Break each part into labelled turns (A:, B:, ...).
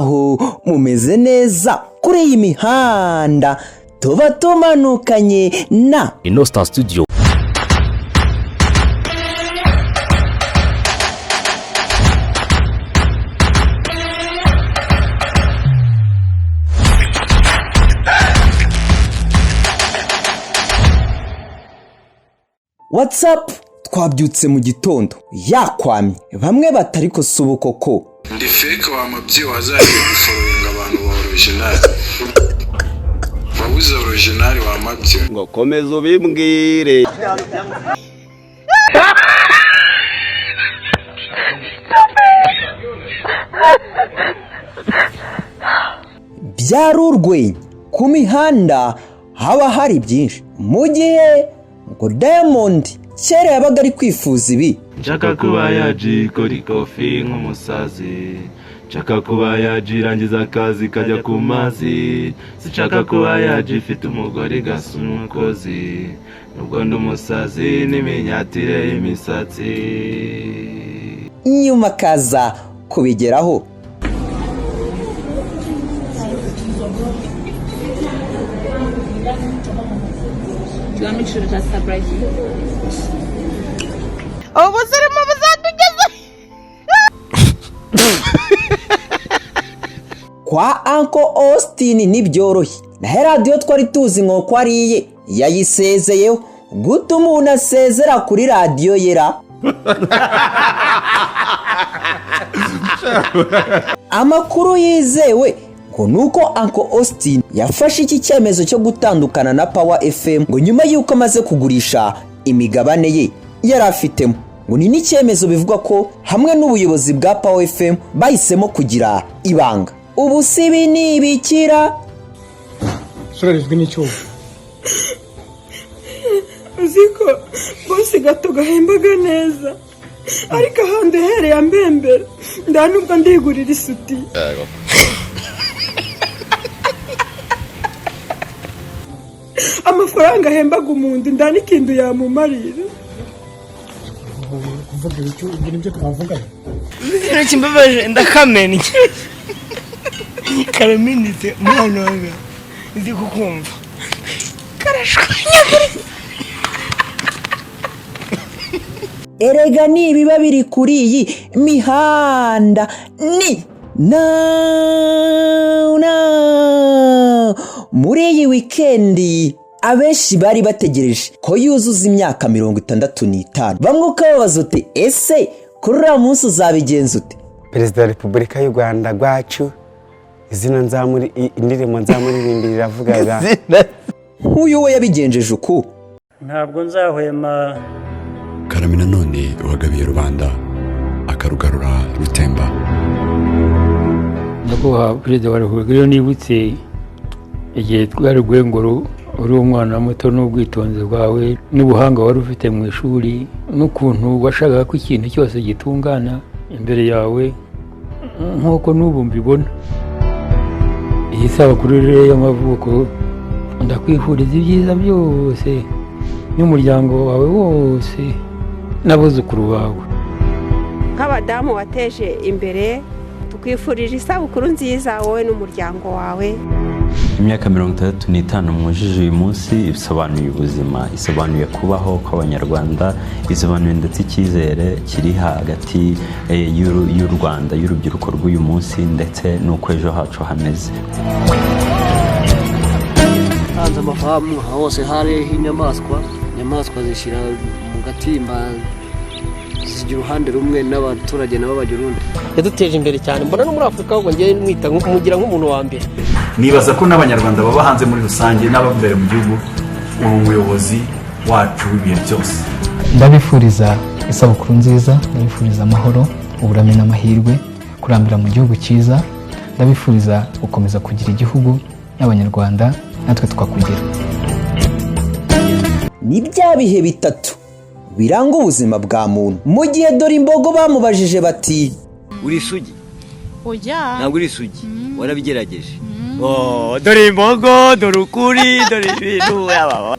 A: Muraho, mumeze neza? Kuri iyi mihanda tuba tumanukanye na
B: Ino Star Studio.
A: What's up? Twabyutse mu gitondo yakwamye, bamwe batari ko si ubu koko.
C: Ndi fake wa mabyi, wazagiye gufollowinga abantu ba original, wabuze original wa mabyi.
D: Ngo komeza ubimbwire.
A: Byari urwenya. Ku mihanda haba hari byinshi, mu gihe ngo Diamond kera yabaga ari kwifuza ibi.
E: Nshaka kuba yaji ikora ikofi nk'umusazi, nshaka kuba yaji irangiza akazi kajya ku mazi, sinshaka kuba yaji ifite umugore igasa umukozi, nubwo ndi umusazi n'iminyatire y'imisatsi.
A: Nyuma akaza kubigeraho.
F: Do you want me to just surprise you?
G: Ubuzima buzatugeze.
A: Kwa Uncle Austin ntibyoroshye, naho radiyo twari tuzi ngo ko ari iye yayisezeyeho. Guta umuntu asezera kuri radiyo yera. Amakuru yizewe ngo ni uko Uncle Austin yafashe iki cyemezo cyo gutandukana na Power FM ngo nyuma y'uko amaze kugurisha imigabane ye yari afitemo. Ngo ni n'icyemezo bivugwa ko hamwe n'ubuyobozi bwa Power FM bahisemo kugira ibanga. Ubu si ibi ni ibikira.
H: Surarizwe n'icyuma.
G: Uzi ko bose gato gahembaga neza, ariko ahandi uhereye ambembera nda nubwo ndigurira isutiye. Amafaranga ahembaga umuntu nda n'ikintu yamumarira.
H: Kuvuga ibyo, ibyo nibyo twavuganye.
I: Ikintu kimbabaje, ndakamennye karamenetse, umwana wawe ndi kukumva karashwanyaguritse.
A: Erega ni ibiba biri kuri iyi mihanda ni na na muri iyi wikendi abenshi bari bategereje ko yuzuza imyaka 65. Bamwe ukababaza uti: "Ese kuri uriya munsi uzabigenza ute?"
J: Perezida wa Repubulika y'u Rwanda rwacu, izina nzamuri indirimbo nzamuririmbira iravuga.
A: Nk'uyu we yabigenjeje uku.
K: Ntabwo nzahwema.
L: Karame nanone wagabiye rubanda akarugarura rutemba.
M: Nyakubahwa Perezida wa Repubulika, iyo nibutse igihe twari ngo uri umwana muto, n'ubwitonzi bwawe n'ubuhanga wari ufite mu ishuri, n'ukuntu washakaga ko ikintu cyose gitungana imbere yawe, nk'uko n'ubu mbibona, iyi sabukuru rero y'amavuko ndakwifuriza ibyiza byose n'umuryango wawe wose n'abuzukuru bawe.
G: Nk'abadamu wateje imbere, tukwifurije isabukuru nziza wowe n'umuryango wawe.
N: Imyaka 65 mwujuje uyu munsi isobanuye ubuzima, isobanuye kubaho kw'Abanyarwanda, isobanuye ndetse icyizere kiri hagati y'u Rwanda, y'urubyiruko rw'uyu munsi, ndetse n'uko ejo hacu hameze.
O: Hanze amafamu hose hariho inyamaswa, inyamaswa zishyira mu gatimba, zigira uruhande rumwe n'abaturage nabo bagira urundi.
P: Yaduteje imbere cyane, mbona no muri Afurika ahubwo ngewe mwita mugira nk'umuntu wa mbere.
Q: Nibaza ko n'Abanyarwanda baba hanze muri rusange n'ababa imbere mu gihugu, uri umuyobozi wacu w'ibihe byose.
R: Ndabifuriza isabukuru nziza, ndabifuriza amahoro, uburame n'amahirwe, kurambira mu gihugu cyiza. Ndabifuriza gukomeza kugira igihugu n'Abanyarwanda natwe tukakugira.
A: Ni bya bihe bitatu biranga ubuzima bwa muntu, mu gihe dore imbogo bamubajije bati:
D: Uri isugi?
F: Oya.
D: Ntabwo uri isugi, warabigerageje. Oh, dore imbogo, dore ukuri, dore ibintu yaba.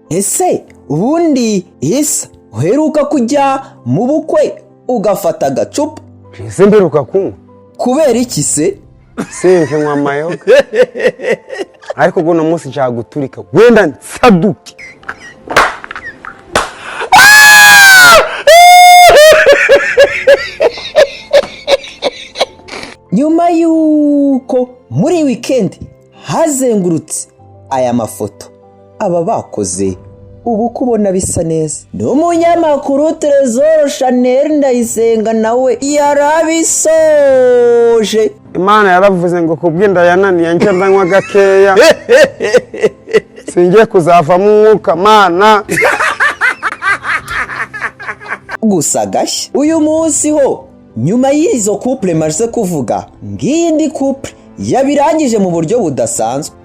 A: Ese ubundi isa uheruka kujya mu bukwe ugafata agacupa?
J: Ese mperuka kunywa?
A: Kubera iki se?
J: Sinkinywa amayoga, ariko guno munsi nshaka guturika, wenda nsaduke.
A: Nyuma y'uko muri wikendi hazengurutse aya mafoto, aba bakoze ubu ubona bisa neza, n'umunyamakuru Trezor Chanel Ndayisenga nawe yarabisoje.
J: Imana yaravuze ngo kubw'inda yananiye njye ndanywa gakeya, singiye kuzavamo umwuka, Mana.
A: Gusa gashya uyu munsi ho, nyuma y'izo couple maze kuvuga, ngiyi indi couple yabirangije mu buryo budasanzwe.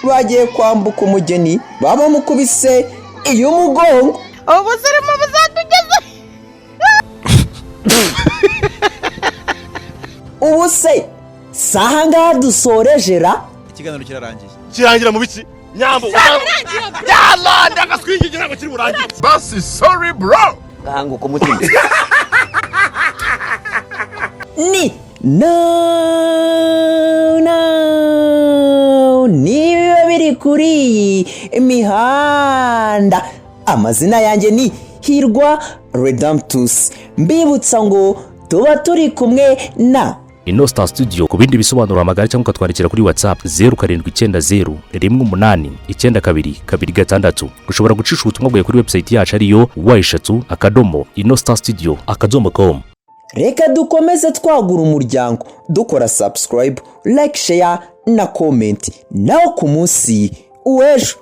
A: Bagiye kwambuka umugeni bamukubise iy'umugongo.
F: Ubuzima buzatugeza.
A: Ubu se si ahangaha dusoreje ra?
Q: Ikiganiro kirarangiye.
E: Kirangira mu biki, Nyambo? Yalla, ndagaswingi ntabwo kiri burangire.
C: Basi, sorry bro.
D: Gahanguka umutima.
A: Ni no no niba biri kuri iyi mihanda, amazina yanjye ni Hirwa Redemptus, mbibutsa ngo tuba turi kumwe na
B: Ino Star Studio. Ku bindi bisobanuro hamagara cyangwa ukatwandikira kuri WhatsApp 0790189226. Ushobora gucisha ubutumwa bwawe kuri website yacu ariyo w3.inostarstudio.com.
A: Reka dukomeze twagura umuryango dukora subscribe, like, share na comment. Naho ku munsi w'ejo.